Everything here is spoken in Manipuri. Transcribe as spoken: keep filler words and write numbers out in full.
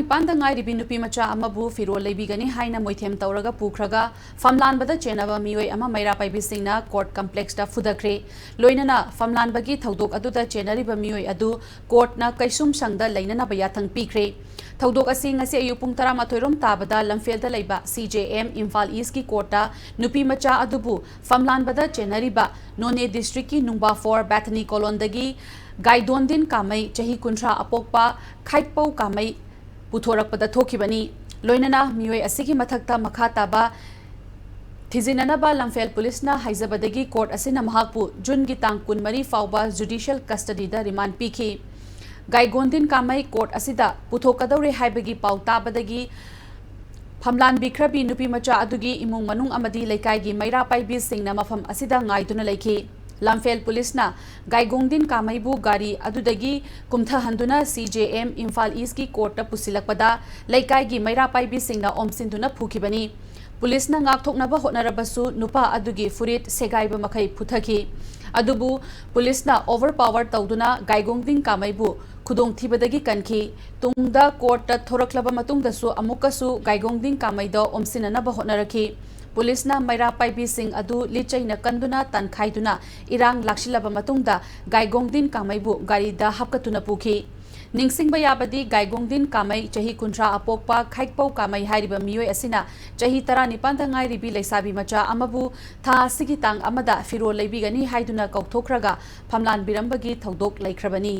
ꯅꯤꯄꯥꯟꯗ ꯉꯥꯏꯔꯤꯕꯤ ꯅꯨꯄꯤ ꯃꯆꯥ ꯑꯃꯕꯨ ꯐꯤꯔꯣꯜ ꯂꯩꯕꯤꯒꯅꯤ ꯍꯥꯏꯅ ꯃꯣꯏꯊꯦꯝ ꯇꯧꯔꯒ ꯄꯨꯈ꯭ꯔꯒ ꯐꯝꯂꯥꯟꯕꯗ ꯆꯦꯟꯅꯕ ꯃꯤꯑꯣꯏ ꯑꯃ ꯃꯩꯔꯥ ꯄꯥꯏꯕꯤꯁꯤꯡꯅ ꯀꯣꯔꯠ ꯀꯝꯄ꯭ꯂꯦꯛꯁꯇ ꯐꯨꯗꯈ꯭ꯔꯦ꯫ ꯂꯣꯏꯅꯅ ꯐꯝꯂꯥꯟꯕꯒꯤ ꯊꯧꯗꯣꯛ ꯑꯗꯨꯗ ꯆꯦꯟꯅꯔꯤꯕ ꯃꯤꯑꯣꯏ ꯑꯗꯨ ꯀꯣꯔꯠꯅ ꯀꯩꯁꯨꯝꯁꯪꯗ ꯂꯩꯅꯅꯕ ꯌꯥꯊꯪ ꯄꯤꯈ꯭ꯔꯦ꯫ ꯊꯧꯗꯣꯛ ꯑꯁꯤ ꯉꯁꯤ ꯑꯌꯨꯛ ꯄꯨꯡ ꯇꯔꯥꯃꯥꯊꯣꯏ ꯔꯣꯝ ꯇꯥꯕꯗ ꯂꯝꯐꯦꯜꯗ ꯂꯩꯕ ꯁꯤ ꯖꯦ ꯑꯦꯝ ꯏꯝꯐꯥꯜ ꯏꯁꯀꯤ ꯀꯣꯔꯠꯇ ꯅꯨꯄꯤ ꯃꯆꯥ ꯑꯗꯨꯕꯨ ꯐꯝꯂꯥꯟꯕꯗ ꯆꯦꯟꯅꯔꯤꯕ ꯅꯣꯅꯦ ꯗꯤꯁꯇ꯭ꯔꯤꯛꯀꯤ ꯅꯨꯡꯕꯥ ꯐꯣꯔ ꯕꯦꯊꯅꯤ ꯀꯣꯂꯣꯟꯗꯒꯤ ꯒꯥꯏꯗꯣꯟꯗꯤꯟ ꯀꯥꯃꯩ, ꯆꯍꯤ ꯀꯨꯟꯊ꯭ꯔꯥ, ꯑꯄꯣꯛꯄ ꯈꯥꯏꯠꯄꯧ ꯀꯥꯃꯩ ꯄꯨꯊꯣꯔꯛꯄꯗ ꯊꯣꯛꯈꯤꯕꯅꯤ꯫ ꯂꯣꯏꯅꯅ ꯃꯤꯑꯣꯏ ꯑꯁꯤꯒꯤ ꯃꯊꯛꯇ ꯃꯈꯥ ꯇꯥꯕ ꯊꯤꯖꯤꯟꯅꯅꯕ ꯂꯝꯐꯦꯜ ꯄꯨꯂꯤꯁꯅ ꯍꯥꯏꯖꯕꯗꯒꯤ ꯀꯣꯔꯠ ꯑꯁꯤꯅ ꯃꯍꯥꯛꯄꯨ ꯖꯨꯟꯒꯤ ꯇꯥꯡ ꯀꯨꯟꯃꯔꯤ ꯐꯥꯎꯕ ꯖꯨꯗꯤꯁꯤꯌꯦꯜ ꯀꯁꯇꯗꯤꯗ ꯔꯤꯃꯥꯟ ꯄꯤꯈꯤ꯫ ꯒꯥꯏꯒꯣꯟꯗꯤꯟ ꯀꯥꯃꯩ ꯀꯣꯔꯠ ꯑꯁꯤꯗ ꯄꯨꯊꯣꯛꯀꯗꯧꯔꯦ ꯍꯥꯏꯕꯒꯤ ꯄꯥꯎ ꯇꯥꯕꯗꯒꯤ ꯐꯝꯂꯥꯟꯕꯤꯈ꯭ꯔꯕꯤ ꯅꯨꯄꯤ ꯃꯆꯥ ꯑꯗꯨꯒꯤ ꯏꯃꯨꯡ ꯃꯅꯨꯡ ꯑꯃꯗꯤ ꯂꯩꯀꯥꯏꯒꯤ ꯃꯩꯔꯥ ꯄꯥꯏꯕꯤꯁꯤꯡꯅ ꯃꯐꯝ ꯑꯁꯤꯗ ꯉꯥꯏꯗꯨꯅ ꯂꯩꯈꯤ꯫ ꯂꯝꯐꯦꯜ ꯄꯨꯂꯤꯁꯅ ꯒꯥꯏꯒꯣꯡꯗꯤꯟ ꯀꯥꯃꯩꯕꯨ ꯒꯥꯔꯤ ꯑꯗꯨꯗꯒꯤ ꯀꯨꯝꯊꯍꯟꯗꯨꯅ ꯁꯤ ꯖꯦ ꯑꯦꯝ ꯏꯝꯐꯥꯜ ꯏꯁꯀꯤ ꯀꯣꯔꯠꯇ ꯄꯨꯁꯤꯜꯂꯛꯄꯗ ꯂꯩꯀꯥꯏꯒꯤ ꯃꯩꯔꯥ ꯄꯥꯏꯕꯤꯁꯤꯡꯅ ꯑꯣꯝꯁꯤꯟꯗꯨꯅ ꯐꯨꯈꯤꯕꯅꯤ꯫ ꯄꯨꯂꯤꯁꯅ ꯉꯥꯛꯊꯣꯛꯅꯕ ꯍꯣꯠꯅꯔꯕꯁꯨ ꯅꯨꯄꯥ ꯑꯗꯨꯒꯤ ꯐꯨꯔꯤꯠ ꯁꯦꯒꯥꯏꯕ ꯃꯈꯩ ꯄꯨꯊꯈꯤ꯫ ꯑꯗꯨꯕꯨ ꯄꯨꯂꯤꯁꯅ ꯑꯣꯚꯔ ꯄꯥꯋꯔ ꯇꯧꯗꯨꯅ ꯒꯥꯏꯒꯣꯡꯗꯤꯡ ꯀꯥꯃꯩꯕꯨ ꯈꯨꯗꯣꯡꯊꯤꯕꯗꯒꯤ ꯀꯟꯈꯤ꯫ ꯇꯨꯡꯗ ꯀꯣꯔꯠꯇ ꯊꯣꯔꯛꯂꯕ ꯃꯇꯨꯡꯗꯁꯨ ꯑꯃꯨꯛꯀꯁꯨ ꯒꯥꯏꯒꯣꯡꯗꯤꯡ ꯀꯥꯃꯩꯗ ꯑꯣꯝꯁꯤꯟꯅꯅꯕ ꯍꯣꯠꯅꯔꯛꯈꯤ꯫ ꯄꯨꯂꯤꯁꯅ ꯃꯩꯔꯥ ꯄꯥꯏꯕꯤꯁꯤꯡ ꯑꯗꯨ ꯂꯤꯠꯆꯩꯅ ꯀꯟꯗꯨꯅ ꯇꯥꯟꯈꯥꯏꯗꯨꯅ ꯏꯔꯥꯡ ꯂꯥꯛꯁꯤꯜꯂꯕ ꯃꯇꯨꯡꯗ ꯒꯥꯏꯒꯣꯡꯗꯤꯟ ꯀꯥꯃꯩꯕꯨ ꯒꯥꯔꯤꯗ ꯍꯥꯞꯀꯠꯇꯨꯅ ꯄꯨꯈꯤ꯫ ꯅꯤꯡꯁꯤꯡꯕ ꯌꯥꯕꯗꯤ ꯒꯥꯏꯒꯣꯡꯗꯤꯟ ꯀꯥꯃꯩ, ꯆꯍꯤ ꯀꯨꯟꯊ꯭ꯔꯥ ꯑꯄꯣꯛꯄ ꯈꯥꯏꯛꯄꯧ ꯀꯥꯃꯩ ꯍꯥꯏꯔꯤꯕ ꯃꯤꯑꯣꯏ ꯑꯁꯤꯅ ꯆꯍꯤ ꯇꯔꯥꯅꯤꯄꯥꯟꯗ ꯉꯥꯏꯔꯤꯕꯤ ꯂꯩꯁꯥꯕꯤ ꯃꯆꯥ ꯑꯃꯕꯨ ꯊꯥ ꯑꯁꯤꯒꯤ ꯇꯥꯡ ꯑꯃꯗ ꯐꯤꯔꯣꯜ ꯂꯩꯕꯤꯒꯅꯤ ꯍꯥꯏꯗꯨꯅ ꯀꯧꯊꯣꯛꯈ꯭ꯔꯒ ꯐꯝꯂꯥꯟꯕꯤꯔꯝꯕꯒꯤ ꯊꯧꯗꯣꯛ ꯂꯩꯈ꯭ꯔꯕꯅꯤ꯫